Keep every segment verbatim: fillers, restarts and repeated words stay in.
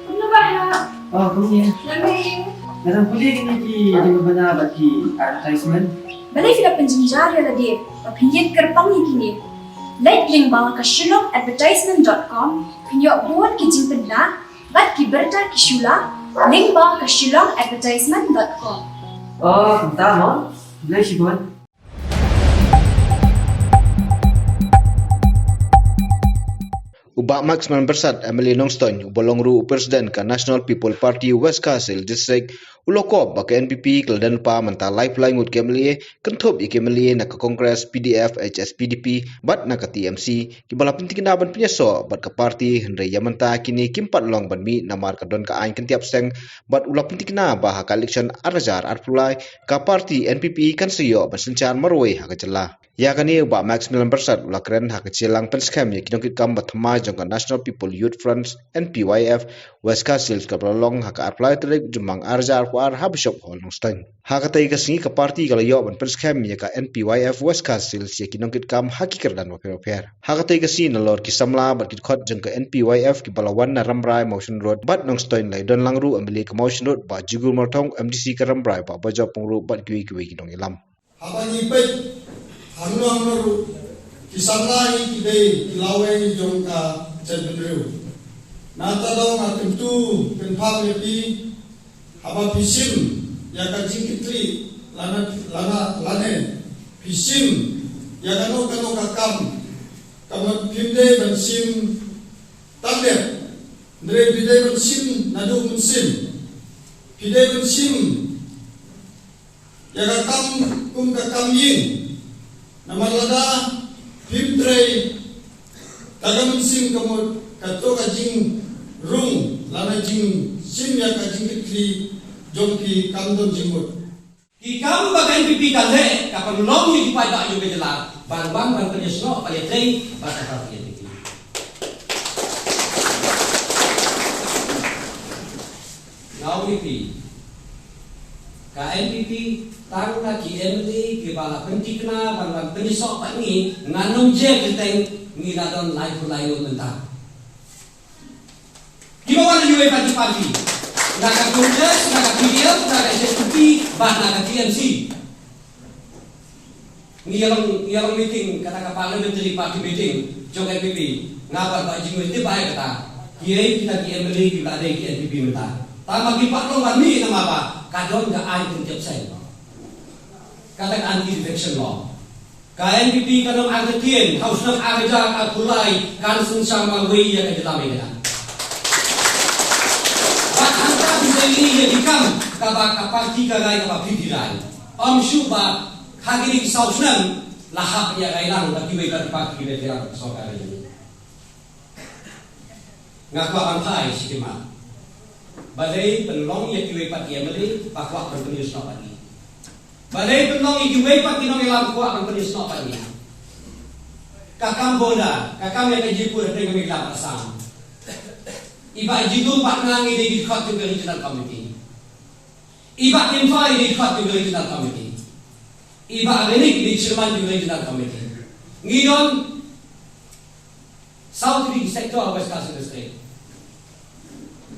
Kumno ba ha? Oh, kumne. Lame. Nga dang pule kine ki jingpynbna bad ki advertisement. Balei phi la pynjynjar ïa lade ba phin ïeng kyrpang ïa kine? Leit lyngba ka shillong advertisement dot com, phin ïoh bun ki jingpynbna bad ki bynta ki shu la, lyngba ka shillong advertisement dot com. Oh, kumta mo. Balei shibun. U Bah Maxwell Byrsat, M L A Nongstoiñ, uba long ruh u President ka National People Party West Khasi Hills District, u la kob ba ka N P P ka la don lypa mynta laiphew lai ngut ki M L A, kynthup ïa ki M L A na ka Congress, P D F, H S P D P, bad na ka T M C, kiba la pynthikna ban pynïasoh bad ka party, hynrei ïa mynta kine kim pat long ban mih namar ka don ka aiñ kyntiap seng, bad u la pynthikna ba ha ka election ar hajar arphew lai, ka party N P P kan sa ïoh ban synshar marwei ha ka jylla. Ïa kane u Bah Maxwell Byrsat u la kren ha ka jingïalang pynskhem ïa ki nongkitkam ba thymmai jong ka National People Youth Front, N P Y F, West Khasi Hills kaba la long ha ka arphew lai tarik Jymmang ar hajar arphew ar ha Bishop Hall Nongstoiñ. Ha katei ka sngi ka party ka la ïoh ban pynskhem ïa ka N P Y F West Khasi Hills ïa ki nongkitkam ha ki kyrdan bapher bapher. Ha katei ka sngi nalor ki samla bad ki dkhot jong ka N P Y F kiba la wan na Rambrai, Mawshynrut bad Nongstoiñ, la ïadon lang ruh u M L A ka Mawshynrut Bah Jigur Myrthong, M D C ka Rambrai Bah Bajop Pyngrope bad kiwei kiwei ki nongïalam. Haba ngi peit hangno hangno ruh, ki samla hi ki dei ki lawei jong ka jaitbynriew. Nangta dang nga kyntu kynpham ïa phi, haba phi shim ïa ka jingkitkhlieh lane, lane, lane phi shim ïa kano kano ka kam, ka mut phim dei ban shim tang dep, hynrei phi dei ban shim naduh mynsiem. Phi dei ban shim ïa ka kam kum ka kam ïing. Namar lada phim trei da ka mynsiem ka mut, kato ka jingrung lane jingshim ïa ka jingkitkhlieh jong phi kam don jingmut. Ki kam ba ka N P P ka leh ka pynlong ïa ki paidbah jong ka jylla ban wan ban pynïasnoh paidbah bad ka party N P P. Nga ong ïa phi, ka N P P tang na ki M L A kiba la pynthikna ban wan pynïasoh pat ngi, ngan ym jer kyrteng, ngi la don laiphew lai ngut mynta. Kiba wan na kiwei pat ki party, na ka Congress, na ka P D F, na ka H S P D P bad na ka T M C. Ngi ïa long, ngi ïa long meeting, kata ka parliamentary party meeting jong N P P. Nga bad Bah Jingwei tip bha ïa kata. Kiei kita ki M L A kiba la dei ki N P P mynta. Tangba kim pat long ban mih namar ba ka don ka aiñ kyntiap seng, kata ka anti defection law. Ka N P P kan ym artatien, ha u snem ar hajar arphew lai kan synshar marwei ïa ka jylla mynta. Bad hangta phi sa ïohi ïa ki kam kaba ka party ka rai, kaba phi phi rai. Ym shuh ba ha kine ki saw snem la hap ïa rai lang da kiwei pat ki party kiba phi rai, sorkar ïa. Nga kwah ban phai shi khmat. Balei pynlong ïa kiwei pat ki M L A ba kwah ban pynïasnoh pat ngi? Balei pynlong ïa kiwei pat ki nongïalam kwah ban pynïasnoh pat ngi? Ka kam border, ka kam ïa ka jingpur hapdeng ka Meghalaya bad Assam. I Bah Jidu bad nga ngi dei ki dkhot jong ka Regional Committee. I Bah Kynfai i dei dkhot jong ka Regional Committee. I Bah Renick i dei chairman jong ka Regional Committee. Ngi don saw tylli ki sector ha West Khasi Hills District.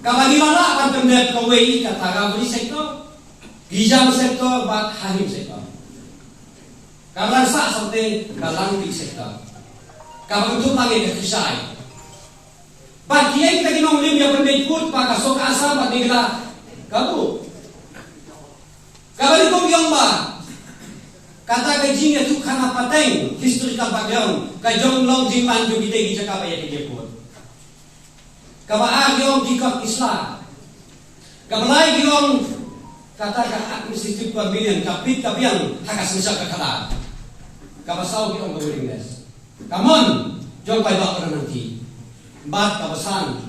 Kaba ngi la lah ban pyndep kawei ka Tarabari sector, Gijang sector bad Hahim sector. Kaba la sah saw tylli ka Langpih sector. Kaba kynthup lang ïa ka Khrisai. Bad kiei kita ki nongrim ïa pynbeit pud ba ka sorkar Assam bad Meghalaya ka buh. Kaba nyngkong ki ong ba kata ka jingïathuhkhana pateng, historical background, ka jong long jingman jong kita ki jaka ba ïa ka jingpud. Kaba ar ki ong ki kot ki sla. Kaba lai ki ong kata ka administrative convenience, ka bit ka biang ha ka synshar ka khadar. Kaba saw ki ong ka willingness, ka mon jong paidbah ba nangta. Bad kaba san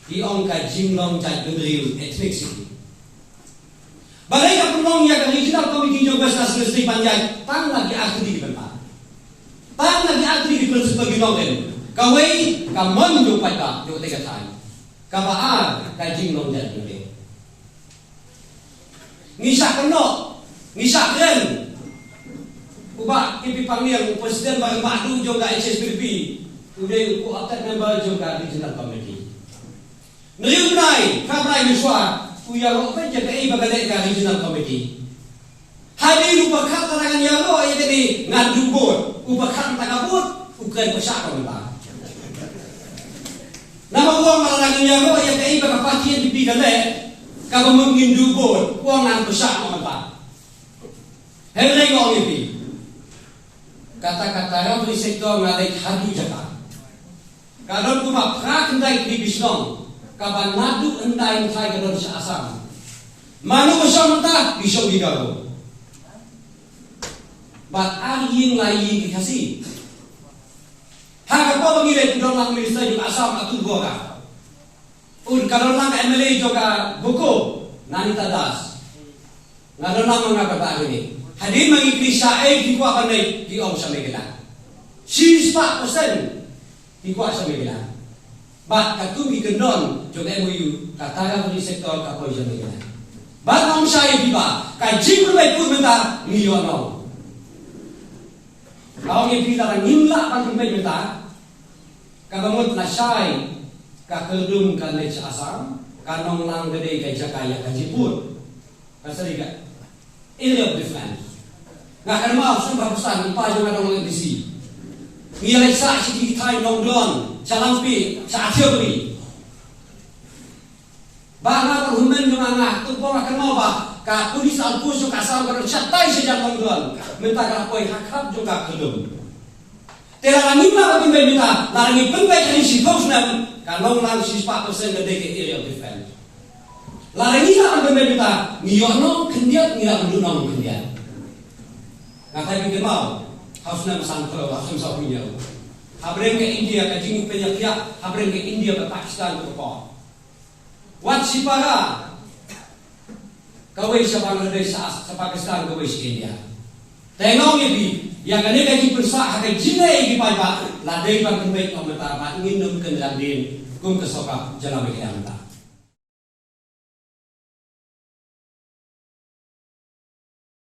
ki ong ka jinglong jaitbynriew, ethnicity. Balei ka pynlong ïa ka Regional Committee jong West Khasi Hills District ban ïaid tang na ki ar tylli ki bynta? Tang na ki ar tylli ki principal ki nongrim. Kawei ka mon jong paidbah jong katei ka thaiñ. Kaba ar ka jinglong jaitbynriew. Ngi shah kynnoh, ngi shah kren. U Bah K P Pangniang, u President ba rangbah duh jong ka H S P D P, U dei u co-opted member jong ka regional committee. Nriew bnai, phra bnai mynshuwa, u ïaroh beit ïa kaei ba ka leh ka regional committee. Hadien u pyrkhat lada ngan ïaroh ïa kane ngan duh vote, u pyrkhat mynta ka vote, u kren pyrshah ka mynta. Namar u ong lada ngan ïaroh ïa kaei ba ka party N P P ka leh, kaba mut ngin duh vote, u ong ngan pyrshah ka mynta. Hynrei nga ong ïa phi, kata ka Tara Valley sector nga leit haduh jaka. Ka don kumba phra khyndai tylli ki shnong kaba naduh hyndai hynthai ka don sha Assam. Mano ba shong mynta, ki shong ki Garo. Bad ar ïing lai ïing ki Khasi. Ha ka por ba ngi leit, don lang minister jong Assam, Atul Borah. Un, ka don lang ka M L A jong ka Bokajan, Nanita Das. Nga don lang ma nga kata kine. Hadien ba ngi kylli shaei phi kwah ban leit, ki ong sha Meghalaya. Shispah percent phi kwah sha Meghalaya. Bad katkum ki kyndon jong M O U, ka Tara Valley sector ka poi sha Meghalaya. Bad nga ong sha ïa phi ba ka jingpynbeit pud mynta ngi ïoh noh. Nga ong ïa phi, lada ngim lah ban pynbeit mynta, kaba mut lashai ka kyrdum kan leit sha Assam, ka Nonglang ka dei ka jaka ïa ka jingpud. Ka sdang ka Area of Defense. Nga kynmaw shu ba Pakistan, i pa jong nga dang long M D C. Ngi ïaleit sah sha ki thaiñ Nongdon, sha Langpih, sha Athiawari. Ba nga bad u hynmen jong nga, nga, tu pom nga kynmaw ba ka police outpost jong ka Assam ka don shatai shajan Nongdon. Mynta ka la poi ha khmat jong ka kyrdum. Te lada ngim lah ban pynbeit mynta, lada ngi pynbeit kane shiphew snem, ka Nonglang shispah percent ka dei ka Area of Defense. Lada ngi lah ban pynbeit mynta, ngi ïoh nong khyndiat, ngi lah ban duh nong khyndiat. Nga thait, phi kynmaw, ha u snem sanphew, ha u snem sawphew hynñiew, ha bneng ka India, ka jingpynïaphiah ha bneng ka India bad Pakistan ka por. Wat shipara kawei sha Bangladesh, sha, sha Pakistan, kawei sha India. Te nga ong ïa phi, ïa kane ka jingpynsah ha ka jingïaleh ki paidbah, la dei ban pynbeit noh mynta, ba ngin ym kynran dien kum ka sorkar jylla Meghalaya mynta.